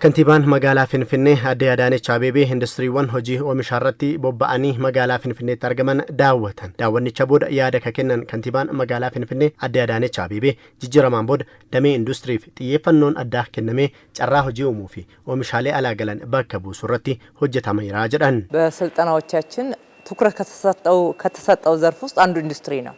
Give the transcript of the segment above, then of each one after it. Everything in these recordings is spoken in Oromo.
Kantiibaan magaalaa Finfinnee Aadde Adaanech Abeebee industiriiwwan hojii oomishaa irratti bobba'anii magaalaa Finfinneetti argaman daawwatan. Daawwannicha booda yaada ka kennan kantiibaan magaalaa Finfinnee Aadde Adaanech Abeebee, jijjiiramaan booda damee industiriif xiyyeeffannoon addaa kennamee carraa hojii uumuu fi oomishaalee alaa galan bakka buusuu irratti hojjetameera jedhan. በስልጠናዎቻችን ትኩረት ከተሰጠው ዘርፍ ውስጥ አንዱ ኢንዱስትሪ ነው።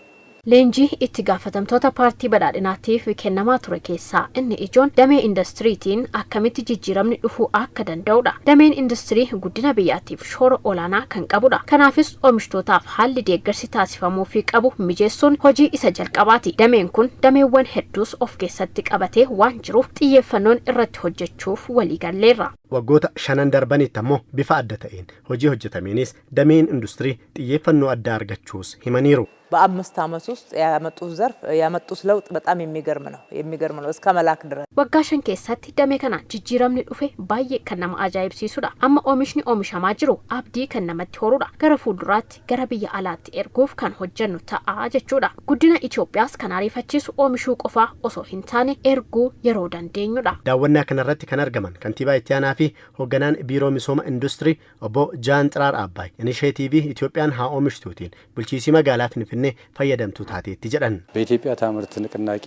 Leenjii itti gaafatamtoota Paartii Badhaadhinaatiif kennamaa ture keessaa inni ijoon damee indastiriitiin akkamitti jijjiiramni dhufuu akka danda'udha. Dameen industirii guddina biyyaatiif shoora olaanaa kan qabudha. Kanaafis oomishtootaaf haalli deeggarsi taasifamuufii qabu mijeessuun hojii isa jalqabaati. Dameen kun dameewwan hedduus of keessatti qabatee waan jiruuf, xiyyeeffannoon irratti hojjechuuf waliigalleerra. Waggoota shanan darbanitti ammoo bifa adda ta'een hojii hojjetameenis dameen industirii xiyyeeffannoo addaa argachuus himaniiru. በ5 ዓመት ውስጥ ያመጡት ዘርፍ ያመጡት ለውጥ በጣም የሚገርም ነው የሚገርም ነው እስከ መላክ ድረስ። Waggaa 5 keessatti damee kanaan jijjiiramni dhufe baay'ee kan nama ajaa'ibsiisudha. Amma oomishni oomishamaa jiru abdii kan namatti horudha. Gara fuulduraatti gara biyya alaatti erguuf kan hojjennu ta'a jechuudha. Guddina Itoophiyaas kan ariifachiisu oomishuu qofaa osoo hin taane erguu yeroo dandeenyudha. Daawwannaa kanarratti kan argaman kantiibaa itti aanaa fi hoogganaan biiroo misooma industirii obbo Jaan Xiraar Abbaay, inisheetiivii Itoophiyaan haa oomishtuutiin bulchiisii magaalaa Finfinnee fayyadamtuu taateetti jedhan. በኢትዮጵያ ታምርት ንቅናቄ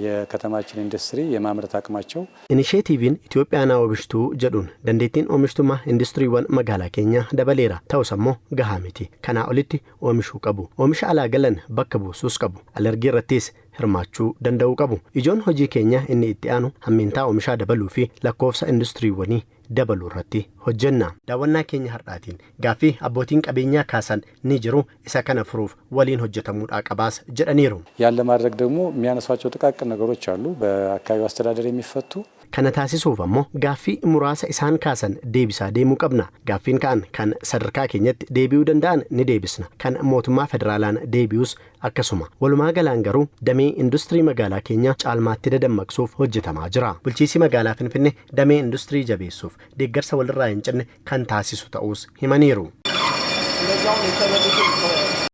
የከተማችን ኢንዱስትሪ የማምረት አቅማቸው Inisheetiiviin Itoophiyaan haa oomishtuu jedhuun dandeettiin oomishtummaa industiriiwwan magaalaa keenyaa dabaleera. Ta'us ammoo gahaa miti. Kanaa olitti oomishuu qabu. Oomisha alaa galan bakka buusuus qabu. Alergii irrattis hirmaachuu danda'uu qabu. Ijoon hojii keenya inni itti aanu hammeentaa oomishaa dabaluu fi lakkoofsa industiriiwwanii dabaluu irratti hojjenna. Daawwannaa keenya har'aatiin gaaffii abbootiin qabeenyaa kaasan ni jiru, isa kana furuuf waliin hojjetamuudhaa qabaas jedhaniiru. ያን ለማድረግ ደግሞ የሚያነሷቸው ጥቃቅን ነገሮች አሉ በአካባቢው አስተዳደር የሚፈቱ። Kana taasisuuf ammoo gaaffii muraasa isaan kaasan deebisaa deemuu qabna. Gaaffiin ka'an kan sadarkaa keenyatti deebi'uu danda'an ni deebisna. Kan mootummaa federaalaan deebi'us akkasuma. Walumaa galaan garuu damee industirii magaalaa keenyaa caalmaatti dadammaqsuuf hojjetamaa jira. Bulchiinsi magaalaa Finfinnee damee industirii jabeessuuf deeggarsa walirraa hin cinne kan taasisu ta'uus himaniiru.